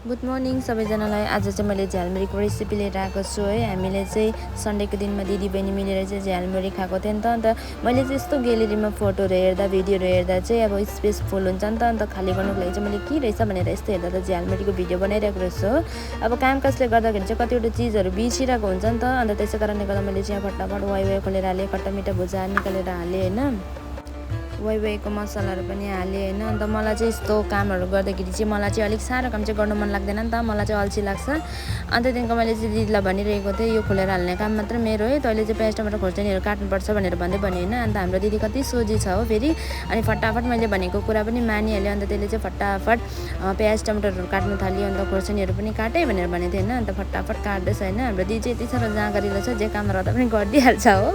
Good morning सबैजनालाई। आज चाहिँ मैले झ्यालमुरीको रेसिपी लिएर आएको छु है। हामीले चाहिँ सन्डेको दिनमा दिदीबहिनी मिलेर चाहिँ झ्यालमुरी खाएको थियौँ नि त। अन्त मैले चाहिँ यस्तो ग्यालेरीमा फोटोहरू हेर्दा भिडियोहरू हेर्दा चाहिँ अब स्पेस फुल हुन्छ नि त। अन्त खाली गर्नुको लागि चाहिँ मैले के रहेछ भनेर यस्तो हेर्दा त झ्यालमुरीको भिडियो बनाइरहेको रहेछु हो। अब काम काजले गर्दाखेरि चाहिँ कतिवटा चिजहरू बिर्सिरहेको हुन्छ नि त। अन्त त्यसै कारणले गर्दा मैले चाहिँ फटाफट वाइ खोलेर हालेँ, खट्टा मिठा भुजा निकालेर हालेँ होइन। वाइको मसलाहरू पनि हालेँ होइन। अन्त मलाई चाहिँ यस्तो कामहरू गर्दाखेरि चाहिँ मलाई चाहिँ अलिक साह्रो काम चाहिँ गर्नु मन लाग्दैन नि त, मलाई चाहिँ अल्छी लाग्छ। अन्त त्यहाँदेखिको मैले चाहिँ दिदीलाई भनिरहेको थिएँ यो खोलेर हाल्ने काम मात्र मेरो है, तैँले चाहिँ प्याज टमाटर खोर्सानीहरू काट्नुपर्छ भनेर भन्दै भने होइन। अन्त हाम्रो दिदी कति सोझी छ हो फेरि, अनि फटाफट मैले भनेको कुरा पनि मानिहाल्यो। अन्त त्यसले चाहिँ फटाफट प्याज टमाटरहरू काट्नु थाल्यो। अन्त खोर्सानीहरू पनि काटेँ भनेर भनेको थिएँ होइन। अन्त फटाफट काट्दैछ होइन। हाम्रो दिदी चाहिँ यति साह्रो जाँगरी रहेछ, जे काम रहँदा पनि गरिदिइहाल्छ हो।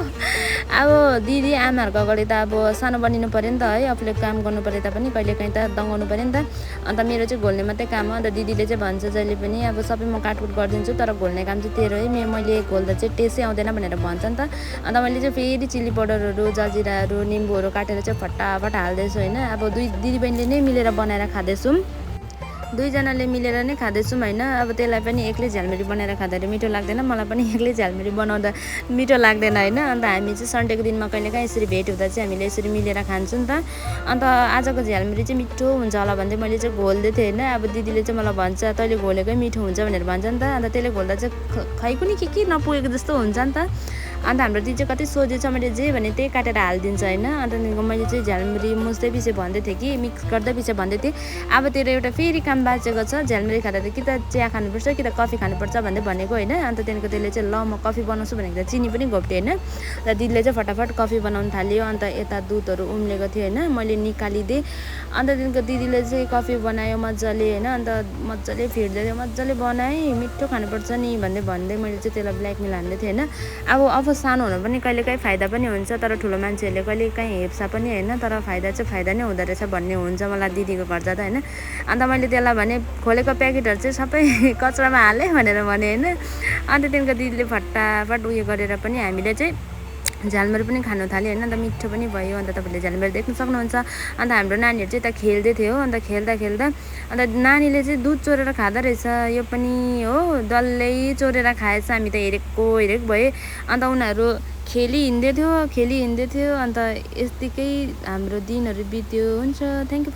अब दिदी आमाहरूको अगाडि त अब सानो बनिनु पऱ्यो नि त है, आफूले काम गर्नु पऱ्यो तापनि कहिलेकाहीँ त दङ्गाउनु पऱ्यो नि त। अन्त मेरो चाहिँ घोल्ने मात्रै काम हो। अन्त दिदीले चाहिँ भन्छ जहिले पनि अब सबै म काटकुट गरिदिन्छु तर घोल्ने काम चाहिँ तेरो है, मैले घोल्दा चाहिँ टेस्टै आउँदैन भनेर भन्छ नि त। अन्त मैले चाहिँ फेरि चिल्ली पाउडरहरू जलजिराहरू निम्बुहरू काटेर चाहिँ फटाफट हाल्दैछु होइन। अब दिदीबहिनीले नै मिलेर बनाएर खाँदैछौँ, दुईजनाले मिलेर नै खाँदैछौँ होइन। अब त्यसलाई पनि एक्लै झ्यालमुरी बनाएर खाँदाखेरि मिठो लाग्दैन, मलाई पनि एक्लै झ्यालमुरी बनाउँदा मिठो लाग्दैन होइन। अन्त हामी चाहिँ सन्डेको दिनमा कहिलेकाहीँ यसरी भेट हुँदा चाहिँ हामीले यसरी मिलेर खान्छौँ नि त। अन्त आजको झ्यालमुरी चाहिँ मिठो हुन्छ होला भन्दै मैले चाहिँ घोल्दै थिएँ होइन। अब दिदीले चाहिँ मलाई भन्छ तैँले घोलेकै मिठो हुन्छ भनेर भन्छ नि त। अन्त त्यसले घोल्दा चाहिँ खै कुनै के नपुगेको जस्तो हुन्छ नि त। अन्त हाम्रो दिदी चाहिँ कति सोझे छ, मैले जे भने त्यही काटेर हालिदिन्छ होइन। अन्त त्यहाँदेखिको मैले चाहिँ झ्यालमुरी मुस्दै पछि भन्दै थिएँ कि मिक्स गर्दै पछि भन्दै थिएँ अब तेरो एउटा फेरि काम बाँचेको छ, झ्यालमुरी खाँदा त कि त चिया खानुपर्छ कि त कफी खानुपर्छ भन्दै भनेको होइन। अन्त त्यहाँदेखिको त्यसले चाहिँ ल म कफी बनाउँछु भनेको त चिनी पनि घोप्टेँ होइन। र दिदीले चाहिँ फटाफट कफी बनाउनु थाल्यो। अन्त यता दुधहरू उम्लेको थियो होइन, मैले निकालिदिएँ। अन्त त्यहाँदेखिको दिदीले चाहिँ कफी बनायो मजाले होइन। अन्त मजाले फिर्दै थियो, मजाले बनाएँ, मिठो खानुपर्छ नि भन्दै मैले चाहिँ त्यसलाई ब्ल्याकमेल हान्दै थिएँ होइन। अब सानो हुनु पनि कहिलेकाहीँ फाइदा पनि हुन्छ, तर ठुलो मान्छेहरूले कहिलेकाहीँ हेप्छ पनि होइन। तर फाइदा चाहिँ फाइदा नै हुँदो रहेछ भन्ने हुन्छ मलाई दिदीको घर जाँदा होइन। अन्त मैले त्यसलाई भने खोलेको प्याकेटहरू चाहिँ सबै कचरामा हालेँ भनेर भने होइन। अन्त त्यहाँदेखिको दिदीले फटाफट उयो गरेर पनि हामीले चाहिँ झ्यालमुरी पनि खानु थाल्यो होइन। अन्त मिठो पनि भयो। अन्त तपाईँले झ्यालमुरी देख्न सक्नुहुन्छ। अन्त हाम्रो नानीहरू चाहिँ यता खेल्दै थियो। अन्त खेल्दा अन्त नानीले चाहिँ दुध चोरेर खाँदो रहेछ, यो पनि हो डल्लै चोरेर खाएछ। हामी त हेरेको भए। अन्त उनीहरू खेली हिँड्दै थियो। अन्त यत्तिकै हाम्रो दिनहरू बित्यो। हुन्छ, थ्याङ्क यू।